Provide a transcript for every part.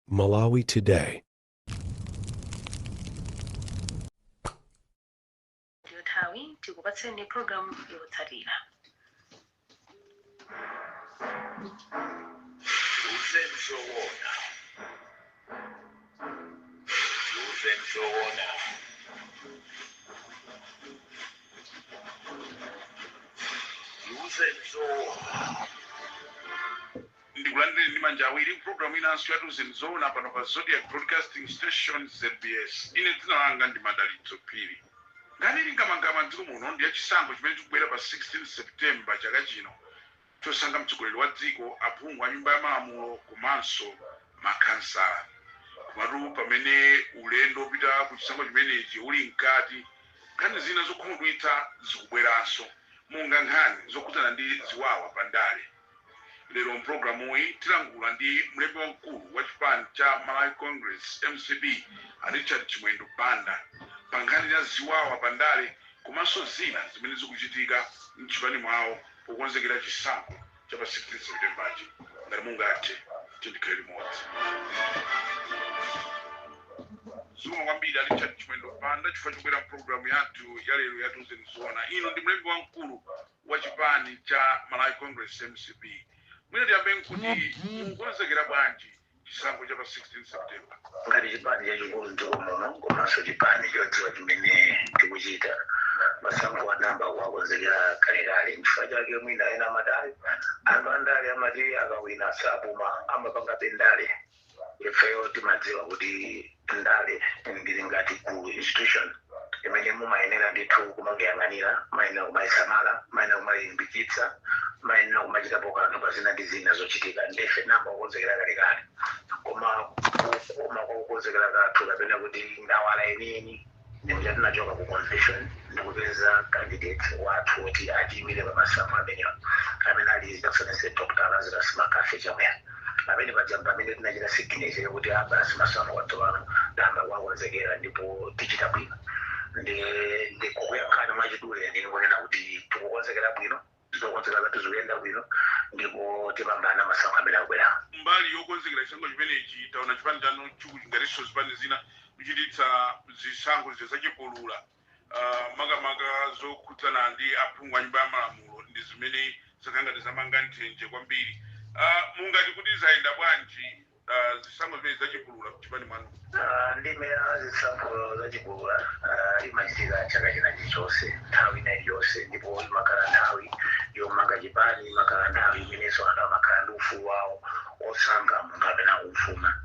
Malawi Today. Ndiyo nthawi tikupatseni programu yotsatira. Tiuzeni zoona. Tiuzeni zoona. Tiuzeni zoona. Ndikulandireni ndi manja awiri programu inanso ya Tiuzeni Zoona pano pa Zodiak Broadcasting Station, ZBS. Ine dzina langa ndi Madalitso Phiri. Nkhani ili ngamangama mdziko muno ndi yachisankho chimene chikubwera pa 16 September chaka chino, chosankha mtsogoleri wa dziko, aphungu a Nyumba ya Malamulo komanso makhansala. Komatu pamene ulendo wopita ku chisankho chimenechi uli mkati, nkhani zina zokhumudwitsa zikubweranso, monga nkhani zokhudzana ndi ziwawa pa ndale. Lero mpulogalamuyi tilankhula ndi mlembi wamkulu wa chipani cha Malawi Congress, MCP, a Richard Chimwendo Banda, pa nkhani ya ziwawa pa ndale komanso zina zimene zikuchitika mchipani mwawo pokonzekera chisankho cha pa 16 Septembachi. Ngati mungathe, tikhale limodzi. Zikomo kwambiri a Richard Chimwendo Banda chifukwa chobwera mpulogalamu yathu ya lero ya Tiuzeni Zoona. Inu ndi mlembi wamkulu wa chipani cha Malawi Congress, MCP. Mwina tiyambe nkuti, mukukonzekera bwanji chisankho cha pa 16 September? Ngati chipani chachikulu mdziko muno komanso chipani chodziwa chimene tikuchita, masankho anayamba kuwakonzekera kalekale. Nchifukwa chake mwina ena amati anthu andale amati akawina sapuma, amapanga ndale. Ifeyo timadziwa kuti ndale ndili ngati gulu, institution imene mumayenera ndithu kumangayang'anira, mayenera kumayisamala, mayenera kumayilimbikitsa, mayenera kumachitapo kanthu pa zina ndi zina zochitika. Ndife tinayamba kukonzekera kalekale, koma kukoma kwa kukonzekera kathu kapena kuti ndawala yeniyeni ndikuti tinachoka ku convention ndikupeza candidate wathu kuti atiyimire pa masankho amenewa, amene ali His Excellency Dr Lazarus McCarthy Chakwera. Pamene paja pamene tinachita signature yokuti basi, masankho watsopano tayamba kuwakonzekera ndipo tichita bwino. Ndi ndikukuyankhani mwachidule, ndingonena kuti tikukonzekera bwino, zokonzekera zathu zikuyenda bwino ndipo tipambana masankho amene akubwerawo. Mbali yokonzekera chisankho chimenechi, taona chipani chanu ngatinso zipani zina kuchititsa zisankho zija zachipulula, makamaka zokhudzana ndi aphungu a Nyumba ya Malamulo, ndi zimene zakhala ngati zamanga nthenje kwambiri. Mungati kuti zayenda bwanji zisankho zimene zachipulula chipani mwanu? Ndime ya zisankho zachipulula imachitika chaka china chilichonse, nthawi ina iliyonse, ndipo imakhala nthawi yomanga chipani, imakhala nthawi imenenso anthu amakhala ndi ufulu wawo osankha munthu amene akumfuna.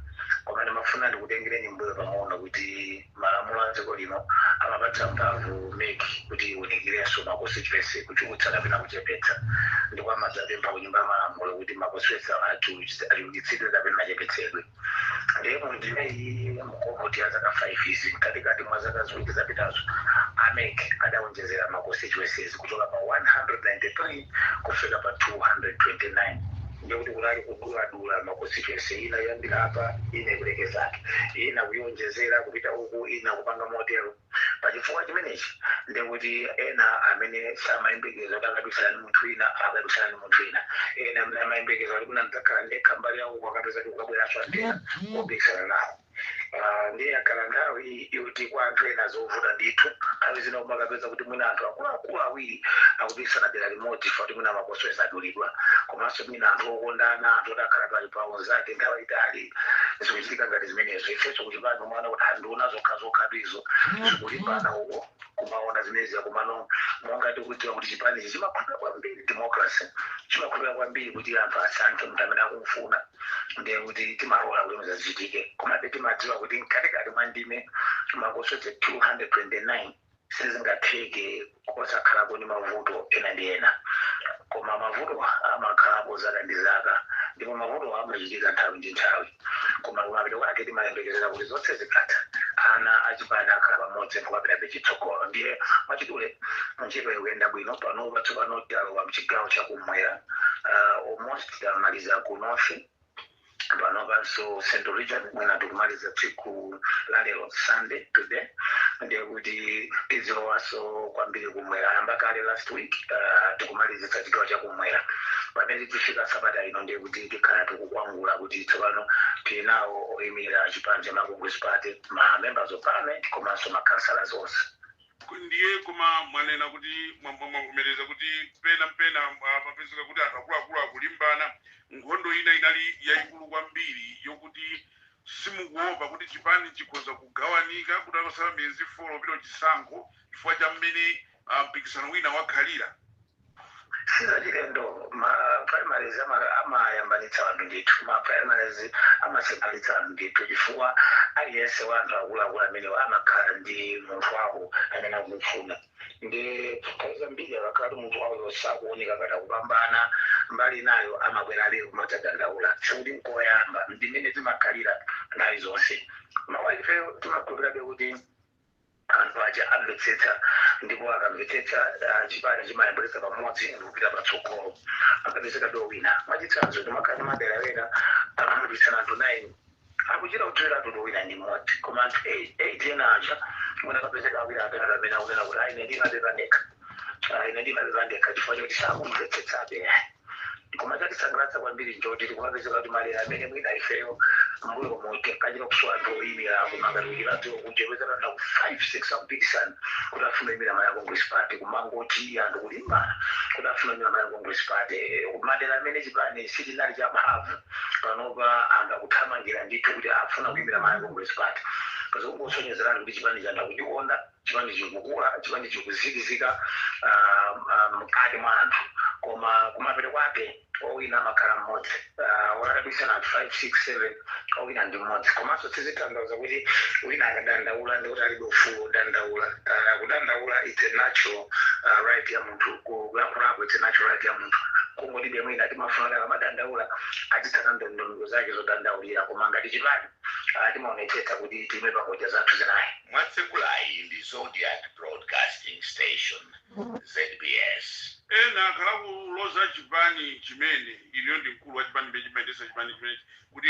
Koma ndimafuna ndikutengereni mbuyo pang'ono kuti malamulo a dziko lino amapatsa mphamvu MEC kuti iwunikirenso ma constituency, kuchulutsa kapena kuchepetsa, ndipo amadzapempha ku Nyumba ya Malamulo kuti ma constituency achulukitsidwe kapena achepetsedwe. Ndiye mundime iyi, mukoti ya zaka 5 izi, mkatikati mwa zaka 2 zapitazo, a MEC adawonjezera ma constituencies kuchoka pa 193 kufika pa 229. Ndikuti kunali kuduladula ma constituency, ina yoyambira apa, ina ikulekezake, ina kuyonjezera kupita uku, ina kupanga motero. Pachifukwa chimenechi ndikuti ena amene samayembekeza kuti akadusana ndi munthu wina, akadusana ndi munthu wina. Ena amene amayembekeza kuti kuna ndidzakhala ndekha mbali yawo uku, akapeza kuti kukabweranso anthu ena opikisana nawo. Ndiye yakhala nthawi yoti kwa anthu ena zovuta ndithu. Nthawi zina umakapeza kuti mwina anthu akuluakulu awiri akupikisana dera limodzi, chifukwa kuti mwina ma constituency adulidwa, komanso mwina anthu okondana, anthu oti akhala pali pawo nzake nthawi itali, zikuchitika ngati zimenezo. Ifenso kuchipani umaona kuti anduna zokha zokha izo zikulimbana uko, kumaona zimenezi. Komano monga tikudziwa kuti chipani ichi chimakhulupirira kwambiri democracy, chimakhulupirira kwambiri kuti anthu asankhe munthu amene akumfuna, ndiye kuti timalola kuti zichitike. Komabe timadziwa kuti mkatikati mwa ndime ma constituency 229 sizingatheke osakhalako ndi mavuto ena ndi ena. Koma mavuto amakhalapo zaka ndi zaka, ndipo mavuto amachitika nthawi ndi nthawi. Koma kumapeto kwake timayembekezera kuti zonse zikatha, ana achipani akhala pamodzi nkukapitabe chitsogolo. Ndiye mwachidule, ntchito ikuyenda bwino pano. Tsopano talowa mchigawo chakumwera, almost tamaliza ku north, pano panso Central Region mwina tikumaliza tsiku la lero, Sunday today, ndiye kuti tizilowaso kwambiri kumwera. Ayamba kale last week, tikumalizitsa chigawo chakumwera. Pamene tifika sabata ino, ndiye kuti tikhala tikukwangula kuti tsopano Tili nawo oyimirira chipani cha Malawi Congress Party, ma members of parliament komanso ma councillors onse. Ndiye koma mwanena kuti mwavomereza kuti pena mpena mapezeka kuti anthu akuluakulu akulimbana. Nkhondo ina inali yayikulu kwambiri yokuti simukuopa kuti chipani chikhoza kugawanika kuti akasala miyezi 4 kupita chisankho, chifukwa cha mmene mpikisano wina wakhalira? Sizachilendo. Ma primaries amayambanitsa anthu ndithu. Ma primaries amasemphanitsa anthu ndithu, chifukwa aliyense wa anthu akuluakulu amene amakhala ndi munthu wawo amene akumufuna. Ndi nthawi zambiri akakhala kuti munthu wawo sakuoneka kana kupambana, mbali nayo amabwera ali kumadzadandaula. Sikuti nkoyamba, ndimene zimakhalira nthawi zonse. Mawa ifeyo timakhulupirabe kuti anthu aja amvetsetsa, ndipo akamvetsetsa, chipani chimayambulitsa pamodzi ndikupita patsogolo, akapezeka do wina. Mwachitsanzo, timakhala ndi madera ena akamupikisana anthu 9, akuchita kuthera anthu wina ndi mmodzi, koma anthu 8 ena aja mwina akapezeka awiri, atatu amene akunena kuti, "Ayi, ine ndimapepa ndekha, ine ndimapepa ndekha," chifukwa choti sakumvetsetsabe. Koma chatisangalatsa kwambiri njoti tikumapezeka kuti madera amene mwina ifeyo mbuyo mote kachita kusowa anthu oyimira, kumangati kuchepezana na ku 5 6 akupikisana kuti afuna oyimira Malawi Congress Party, kumangoti anthu kulimbana kuti afuna oyimira Malawi Congress Party. Madera amene chipani sichinali champhamvu, panopa anthu akuthamangira ndithu kuti afuna kuyimira Malawi Congress Party. Kazikungosonyezerani kuti chipani chanthu akuchikonda, chipani chikukula, chipani chikuzikizika mkati mwa anthu. Koma kumapeto kwake owina amakhala mmodzi. Olakabisana anthu 5 6 7, owina ndi mmodzi. Komanso sizitanthauza kuti wina akadandaula ndi kuti alibe ufulu wodandaula. Kudandaula it's a natural right ya munthu. Kuyankhulako it's a natural right ya munthu. Kungotibe mwina timafuna kuti akamadandaula azitsata ndondomeko zake zodandaulira. Koma ngati chipani, timaonetsetsa kuti time pangodya zathu zinayi. Mwatsekulayi ndi Zodiac Broadcasting Station, ZBS. Ena akhala kuloza chipani chimene iliyo ndi mkulu wa chipani chimene chimayendetsa chipani chimenechi kuti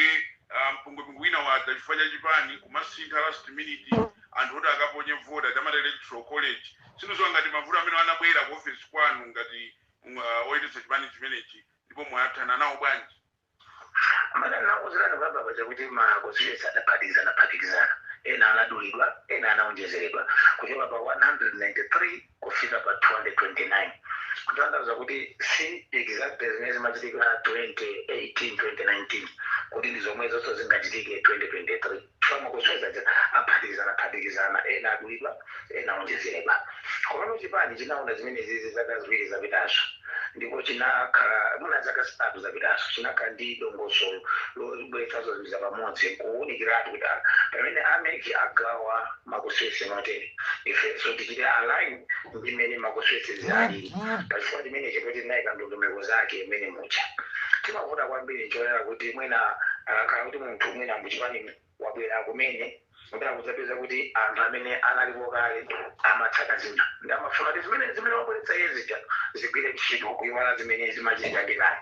mpungwepungwe wina wadza chifukwa cha chipani kumasintha last minute anthu oti akaponye vota, chamati Electoral College. Sindizowa ngati mavuto amene anabwera ku office kwanu ngati oyendetsa chipani chimenechi, ndipo mwathana nawo bwanji? Amene nakuzirani kuyamba paja kuti ma constituency adaphatikizana phatikizana, ena anadulidwa, ena anaonjezeredwa kuchoka pa 193 kufika pa 229, kutanthauza kuti si exactly zimene zimachitika 2018, 2019 kuti ndi zomwe zonse zingachitike 2023. Chifukwa constituency aphatikizana phatikizana, ena adulidwa, ena aonjezeredwa. Komano chipani chinaona zimene zizi zaka 2 zapitazo, ndipo chinakhala muna zaka 3 zapitazo chinakhala ndi dongosolo lobweretsa zinthu pamodzi, kuwunikiratu kuti pamene a MEC agawa ma constituency motere, ifenso tichite align ndi mmene ma constituency alili. Pachifukwa chimenechi kuti tinayika ndondomeko zake mmene mucha. Timavuta kwambiri nchoonera kuti mwina akakhala kuti munthu mwina muchipani wabwera kumene, mudala kudzapeza kuti anthu amene analipo kale amatsata zina ndi amafuna kuti zimene wabweretsa iye zija zigwire ntchito, kuiwala zimene zimachitika ndikale.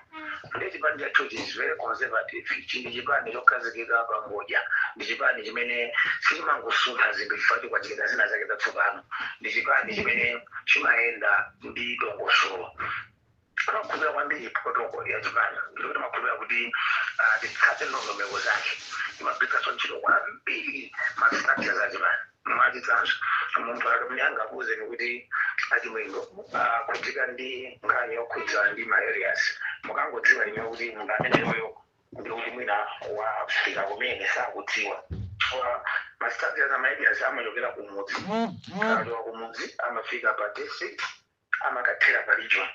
Ndi chipani chathuchi is very conservative. Ichi ndi chipani chokhazikika pangodya, ndi chipani chimene sichimangosuntha zinthu chifukwa kwachitika zina zake zatsopano. Ndi chipani chimene chimayenda ndi dongosolo. Timakhulupirira kwambiri protocol ya chipani, ndikuti timakhulupirira kuti titsate ndondomeko zake. Timagwiritsanso ntchito kwambiri ma structures a chipani. Mwachitsanzo, munthu akamene angakuwuzeni kuti achimwendo akhudzika ndi nkhani yokhudza ndi ma areas, mukangodziwa ine kuti munthu ameneyoyo ndikuti mwina wafika kumene sakudziwa, chifukwa ma structures ama areas amachokera kumudzi. Akachoka kumudzi amafika pa district, amakathera pa region,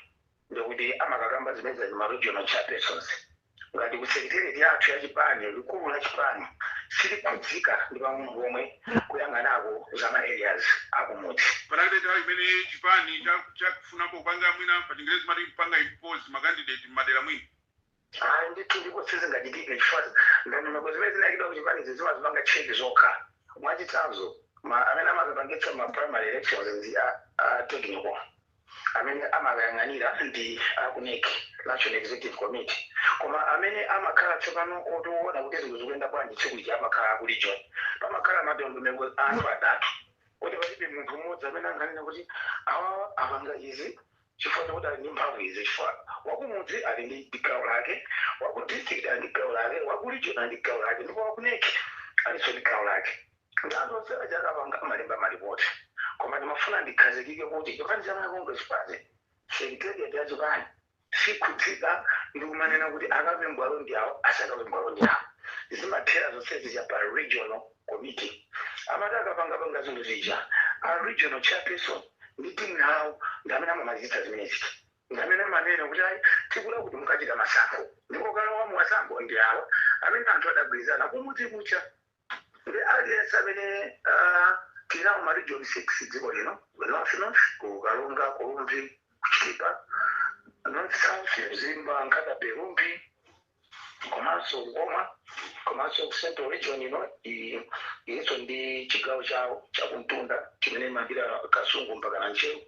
ndikuti amakakamba zimene zali ma regional chairpersons. Ngati ku secretariat yathu ya chipani, likulu la chipani silikhudzika ndi pang'ono pomwe kuyang'anako za ma areas akumudzi. Panalibe nthawi imene chipani chakufunapo kupanga mwina pa Chingerezi mati kupanga impose ma candidate m'madera mwina? Ayi ndithu, ndipo sizingachitike, chifukwa ndondomeko zimene zinayikidwa ku chipanizi zimazipanga check zokha. Mwachitsanzo, amene amakapangitsa ma primary elections ndi a technical, amene amakayang'anira ndi aku NEC, National Executive Committee. Koma amene amakhala tsopano otiona kuti zinthu zikuyenda bwanji tsiku lija amakhala aku region. Pamakhala madondomeko anthu atatu, kuti palibe munthu mmodzi amene anganene kuti awawa apanga izi. Chifukwa chakuti ali ndi mphamvu izi, chifukwa wakumudzi ali ndi gawo lake, waku district ali ndi gawo lake, waku region ali ndi gawo lake, ndipo waku NEC alinso ndi gawo lake. Ndi anthu onse aja akapanga amalemba malipoti. Koma ndimafuna ndikhazikike kuti chipani cha Malawi Congress Party, secretariat ya chipani sikhudzika ndi kumanena kuti akape mbwalo ndi awo, asakape mbwalo ndi awo. Zimathera zonsezi cha pa regional committee. Amati akapangapanga zinthu zija, a regional chairperson ndi timu yawo ndi amene amamalizitsa zimenezi, ndi amene amanena kuti ayi, tikula kuti mukachita masankho, ndipo kalowa mumasankho ndi awa amene anthu adagwirizana kumudzi kucha. Ndi aliyense amene tinawo ma region 6 dziko lino: North North ku Karonga, ku Rumphi, kuChitipa; North South, Mzimba, Nkhata Bay, Rumphi komanso Ngoma; komanso ku Central Region ino ilinso ndi chigawo chawo chakumtunda chimene imapita Kasungu mpaka na Ntcheu.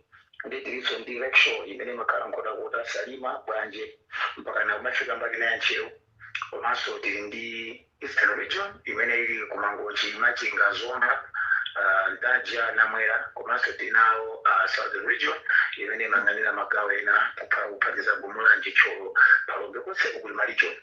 Ndi tilinso ndi Lakeshore imene imakhala Nkhotakota, Salima, Bwanje mpaka na kumafika mbali ya Ntcheu. Komanso tili ndi Eastern Region imene ili kuMangochi, Machinga, Zomba, Ntaja, Namwera. Komanso tinawo Southern Region imene imayang'anira magawo ena kuphatikiza Mulanje, Thyolo, Phalombe. Konseko kuli ma region.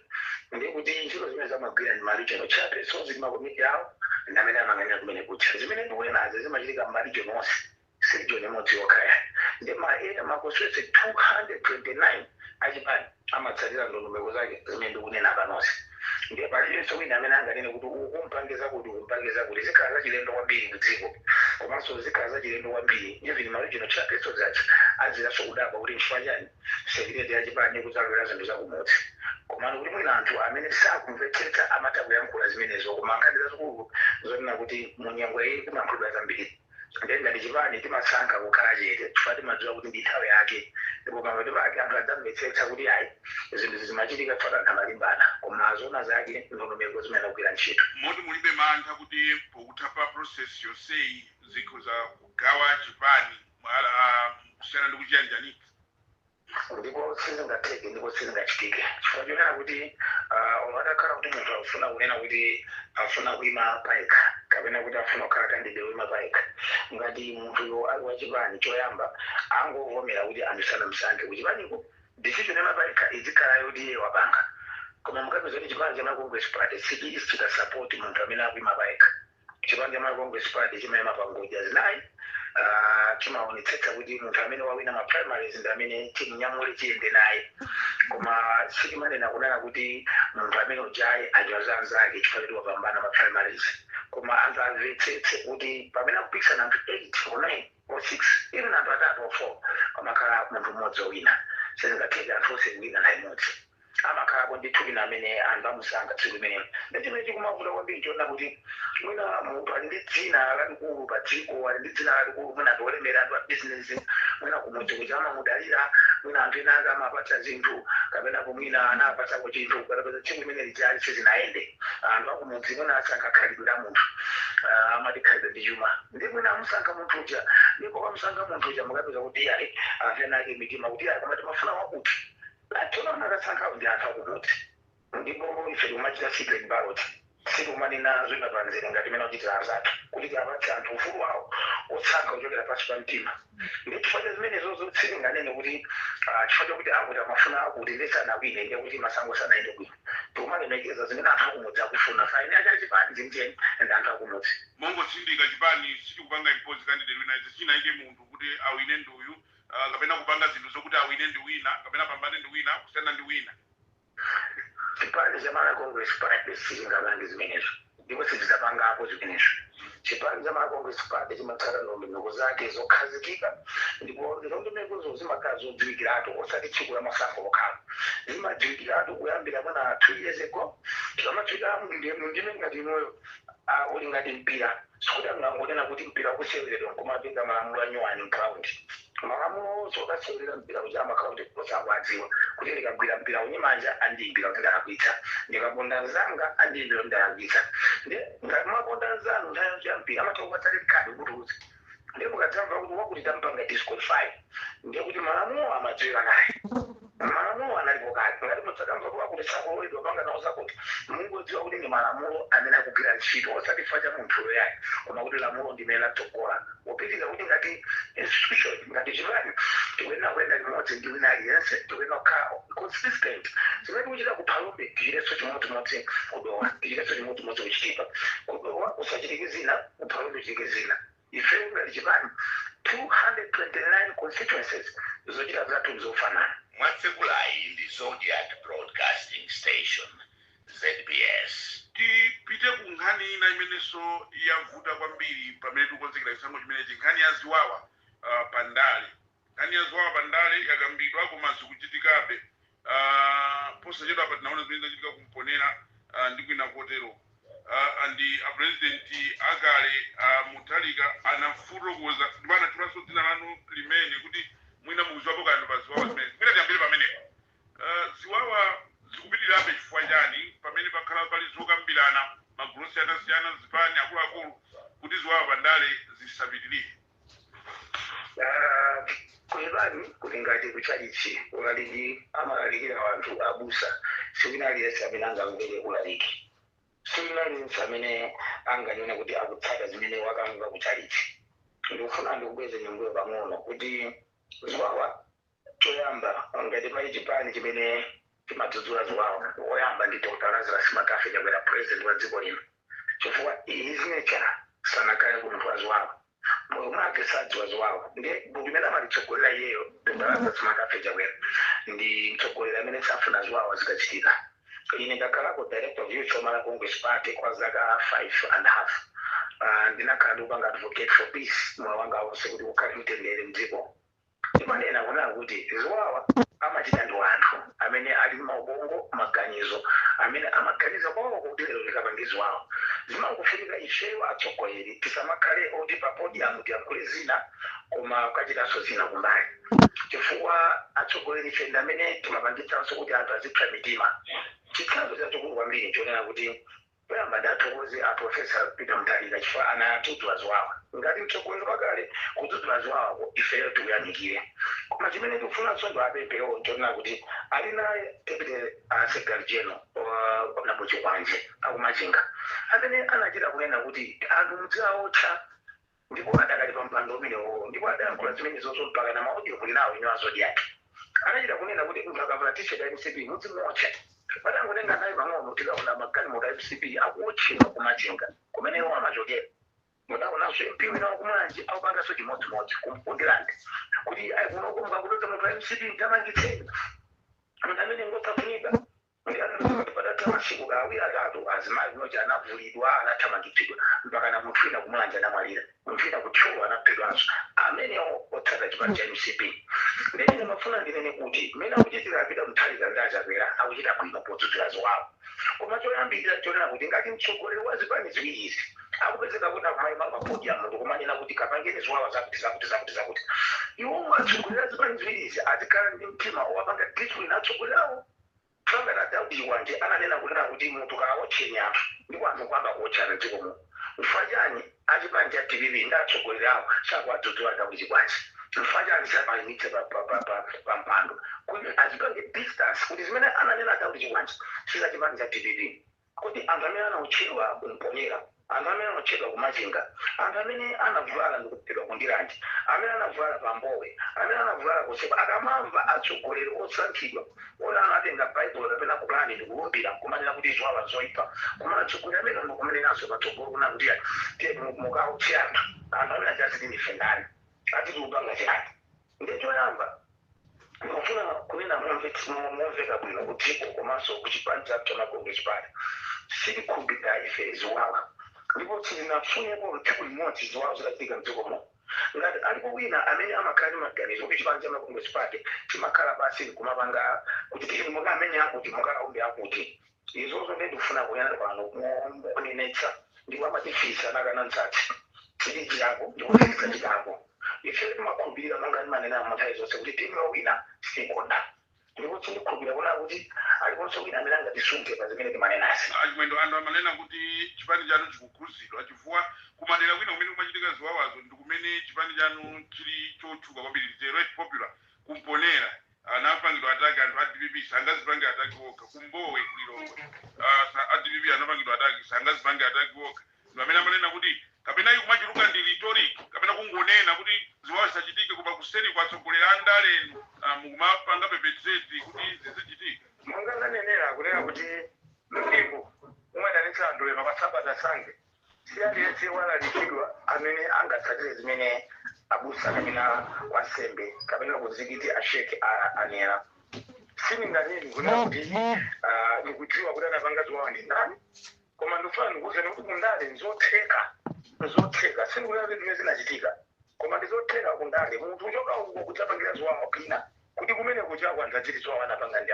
Ndi kuti ntchito zimene zamagwira ndi ma regional chairpersons ndi makomiti awo ndi amene amayang'anira kumene kucha. Zimene ndikunenazi zimachitika m'ma region onse, si region imodzi yokhaya. Ndi ma area, ma constituency 229 achipani amatsatira ndondomeko zake zimene ndikunena panonse. Ndiye palibenso wina amene anganene kuti ukumpangiza kuti, ukumpangiza kuti. Zikhala zachilendo kwambiri kudziko, komanso zikhala zachilendo kwambiri. Even ma regional chairpersons aja aziranso kudabwa kuti nchifukwa chani secretary yachipani kudzalowera zinthu zakumudzi. Komano kuti mwina anthu amene sakumvetsetsa amatha kuyankhula zimenezo, koma nkhani zazikulu zonena kuti munyengo iyi kumayankhulidwa zambiri. Ndiye ngati chipani timasankha kukhala chete chifukwa timadziwa kuti ndi nthawi yake, ndipo pamapeto pake anthu adzamvetsetsa kuti ayi, zinthu zimachitika chifukwa anthu amalimbana, koma zona zake ndondomeko zimene kugwira ntchito. Moti mulibe mantha kuti pokutha pa process yonseyi zikhoza kugawa chipani kusiyana ndi kuchiyanjanitsa? Ndipo sizingatheke ndipo sizingachitike, chifukwa chonena kuti atakhala kuti munthu akufuna kunena kuti afuna kuyima payekha kapena kuti afuna kukhala candidate woyima payekha, ngati munthuyo ali wachipani, choyamba angovomera kuti anthu sanamusankhe kuchipaniko, decision yama payekha izikhala yoti iye wapanga. Koma mukapeza kuti chipani cha Congress Party sichichita support munthu amene akuyima payekha. Chipani cha Congress Party chimayima pa ngodya zinayi. Chimaonetsetsa kuti munthu amene wawina ma primaries ndi amene chimunyamule, chiyende naye, koma sichimanena kunena kuti munthu amene ujayi anyoza anzake chifukwa choti wapambana ma primaries. Koma anthu amvetsetse kuti pamene akupikisana anthu 8 or 9 or 6, even anthu atatu or 4, pamakhala munthu mmodzi wowina. Sizingatheke anthu onse kuwina nthawi imodzi. Amakhalapo ndithu wina amene anthu amusankha tsiku limenelo. Ndi chimene chikumavuta kwambiri chiona kuti mwina munthu ali ndi dzina lalikulu pa dziko, ali ndi dzina lalikulu, mwina anthu olemera, anthu a business, mwina kumudzi kuja amamudalira, mwina anthu ena ake amapatsa zinthu kapena kumwina anapatsako chinthu, kapena tsiku limene lijali sizinayende. Anthu akumudzi mwina asankha khalidwe la munthu. Amati khalidwe ndi chuma. Ndi mwina amusankha munthu uja, ndipo kamusankha munthu uja mukapeza kuti ayi, anthu ena ake mitima kuti ayi, koma timafuna wakuti. Atona akasankhawo ndi anthu akumudzi. Ndipo ife tikumachita secret ballot, sitikumanena zoyima panzere ngati imene akuchitira anzathu, kuti tiapatse anthu ufulu wawo osankha kuchokera pansi pa mtima. Ndi chifukwa cha zimenezozo sitinganene kuti chifukwa chakuti akuti amafuna akuti ndisanawine ndiye kuti masankho sanayende bwino. Tikumalemekeza zimene anthu akumudzi akufuna. Faini ake achipani chenicheni ndi anthu akumudzi. Mongotsindika, chipani sichikupanga impose candidate wina, chinayike munthu kuti awine ndi uyu, kapena kupanga zinthu zokuti awine ndi wina kapena apambane ndi wina kusiyana ndi wina? Chipani cha Malawi Congress Party sichingapange zimenezo ndipo sichidzapangapo zimenezo. Chipani cha Malawi Congress Party chimatsata ndondomeko zake zokhazikika, ndipo ndondomekozo zimakhala zodziwikiratu, osati tsiku la masankho lokhala. Zimadziwikiratu kuyambira mwina 2 years ago. Tikamafika mundime ngati inoyo, uli ngati mpira. Sikuti angangonena kuti mpira ukuseweredwa nkumapeka malamulo anyuwani ground. Malamulo onse okasewerera mpira uja amakhala kuti osakwadziwa kuti ndikagwira mpira unyimanja andiyimbira kuti ndalakwitsa, ndikaponda nzanga andiyimbira kuti ndalakwitsa. Ndi ngati mwaponda nzanu nthawi ya mpira amatha kupatsa red card kuti ndiye mukadzamva kuti wakuti tampanga disqualify, ndiye kuti malamulo amadziwika naye. Malamulo analipo kale. Ngati mudzakamva kuwa kuti sakuloledwa panga nawo zakuti, mungodziwa kuti ndi malamulo amene akugwira ntchito, osati chifukwa cha munthuyo yayi, koma kuti lamulo ndimene latsogola popitiriza kuti ngati institution, ngati chipani, tikuyenera kuyenda limodzi ndi wina aliyense. Tikuyenera kukhala consistent. Zimene tikuchita ku Phalombe, tichitenso chimodzimodzi kuDowa, tichitenso chimodzimodzi kuChitipa. KuDowa kusachitike zina, kuPhalombe kuchitike zina. Ife ngati chipani, 229 constituencies, zochita zathu zofanana. Mwatsekulayi ndi Zodiac Broadcasting Station, ZBS. Tipite ku nkhani ina imenenso yavuta kwambiri pamene tikukonzekera chisankho chimenechi, nkhani ya ziwawa pandale. Nkhani ya ziwawa pandale yakambidwa, koma zikuchitikabe. Posachedwa apa tinaona zimene zachitika kuMponera ndi kwina kotero. Ndi apresidenti akale Mutharika anafotokoza ndipo anatchulanso dzina lanu limene kuti mwina mukuziwapo kanthu pa ziwawa zimene. Mwina tiyambire pamenepo. Ziwawa zikupitirirabe chifukwa chani, pamene pakhala pali zokambirana magulu osiyanasiyana, zipani, akuluakulu, kuti ziwawa pandale zisapitirire? Kuchipani kuti ngati kuchalichi, ulaliki amalalikira wanthu abusa. Siwina aliyense amene angamvere ulaliki, siwina aliyense amene anganene kuti akutsata zimene wakamva kuchalichi. Ndikufuna ndikubweze nyunguyo pang'ono kuti ziwawa, choyamba, ngati pali chipani chimene chimadzudzula ziwawa, woyamba ndi Dr Lazarus McCarthy Chakwera, president wa dziko lino, chifukwa his nature sanakhale munthu wa ziwawa, moyo mwake sadziwa ziwawa. Ndiye gulu limene amalitsogolera iyeyo, Dr Lazarus McCarthy Chakwera, ndi mtsogoleri amene safuna ziwawa zikachitika. Ine ndakhalako director of youth wa Congress Party kwa zaka 5 and a half. Ndinakhala ndikupanga advocate for peace moyo wanga wonse, kuti kukhale mtendere mdziko. Ndimanena kunena kuti ziwawa amachita ndi anthu amene ali maubongo, maganizo amene amaganiza kwawo kuti lero ndikapange ziwawa. Zimangofunika ifeyo atsogoleri tisamakhale oti pa podium tiyankhule zina koma kukachitanso zina kumbali, chifukwa atsogoleri ife ndi amene timapangitsanso kuti anthu azipsa mitima. Chitsanzo chachikulu kwambiri chonena kuti poyamba ndathokoze a Professor Peter Mutharika chifukwa anadzudzula ziwawa ngati mtsogoleri wakale. Kudzudzula ziwawako ifeyo tikuyamikire, koma chimene tikufunanso ndi apemphero chonena kuti ali naye deputy secretary general Honorable Chikwanje akuMachinga, amene anachita kunena kuti anthu mudziwaotcha, ndipo adakali pa mpando umenewo, ndipo adayankhula zimenezozo mpaka na ma audio muli nawo inu a Zodiac. Anachita kunena kuti munthu akavala T-shirt ya MCP mudzimuotcha. Patangotenga naye pang'ono, tikaona magalimoto a MCP akuotchedwa kuMachinga kumenewo amachokera. Mudaonanso MP wina wakuMulanje akupanganso chimodzimodzi kumponderandi kuti ayi, kunoko mukakupeza munthu wa MCP mtamangitseni, munthu amene ngosafunika. Patatha masiku 2, 3, azimayi kunochi anavulidwa, anathamangitsidwa, mpaka na munthu wina kuMulanje anamwalira, munthu wina kuThyolo anaphedwanso, amenewo otsata chipani cha MCP. Ndene mafuna ndinene kuti mmene akuchitira apita Mutharika ndi aChakwera, akuchita bwino podzudzula ziwawa, koma choyambirira chonena kuti ngati mtsogoleri wa zipani ziwiri izi akupezeka kuti akumayima pa podium ndikumanena kuti kapangeni ziwawa zakuti, zakuti, zakuti, zakuti, iwowo atsogoleri a zipani ziwiri izi azikhala ndi mtima owapanga discipline atsogoleri. Fangana Daudi wanje ananena kunena kuti munthu kaawotcheni anthu, ndipo anthu kwamba kuotchana dziko muno. Mfa chani achipani cha DPP ndi atsogoleri awo sakuwadzudzula Daudi bwanji? Mfa chani samayimitse pa mpando kuti achipange distance kuti zimene ananena Daudi Chikwanje sizachipani cha DPP? Kuti anthu amene anaotchedwa kuMponera, anthu amene anaotchedwa kuMachinga, anthu amene anavulala ndikuphedwa kuNdirande, amene anavulala paMbowe, amene anavulala kusepa, akamamva atsogoleri osankhidwa ona anatenga Baibulo kapena Kurani ndikulumbira kumanena kuti ziwawa zoipa, koma atsogoleri amene ndikumanenanso patsogolo kuna kuti tiye mukaotche anthu, anthu amene achaziti ndife ndani, atiti kupanga chani? Ndiye choyamba ndikufuna kunena momveka bwino kudziko komanso kuchipani chathu cha Congress Party, sitikhumbira ife ziwawa, ndipo sitinafunepo tsiku limodzi ziwawa zitachitika mdziko muno. Ngati alipo wina amene amakhala ndi maganizo kuti chipani cha Congress Party chimakhala pasi kumapanga kuti tili mukamene akuti mukaumbe akuti, izozo ndiye ndikufuna kunena pano monenetsa, ndipo amatifisa nakana mtsatsi, sitichitako ndipo sitidzachitako. Ife timakhulupirira, monga ndimanena nthawi zonse, kuti timu yowina sitikonda, ndipo sindikhulupirira kuona kuti aliponso wina amene angatisunge pa zimene timanenasi. Achimwendo, anthu amanena kuti chipani chanu chikukhuzidwa chifukwa kumadera kwina kumene kumachitika ziwawazo ndi kumene chipani chanu chili chotchuka kwambiri, very popular, kuMponera. Anapangidwa attack anthu a DPP, sangazipange attack okha. Kumbowe kulilongwe, a DPP anapangidwa attack, sangazipange attack okha. Ndi amene amanena kuti kapena iku kumachuluka ndi rhetoric, kapena kungonena kuti ziwawa zisachitike, koma kuseri kwatsogolera andalenu mukumapanga perpetrate kuti zizichitika. Monga ndanenera kunena kuti mpingo umadanitsa anthu lero pa Sabata Sange, si aliyense walalikidwa amene angatsatire zimene abusa kapena wansembe kapena kuzikiti asheke anena. Sininganeni kunena kuti ndikudziwa kuti anapanga ziwawa ndi ndani, koma ndikufuna ndikuwuzeni kuti kundale nzotheka, nzotheka. Sindikunena kuti zimene zinachitika, koma ndizotheka kundale munthu uchoka uko kudzapangira ziwawa kwina, kuti kumene kuchako anthu achiti ziwawa anapanga ndi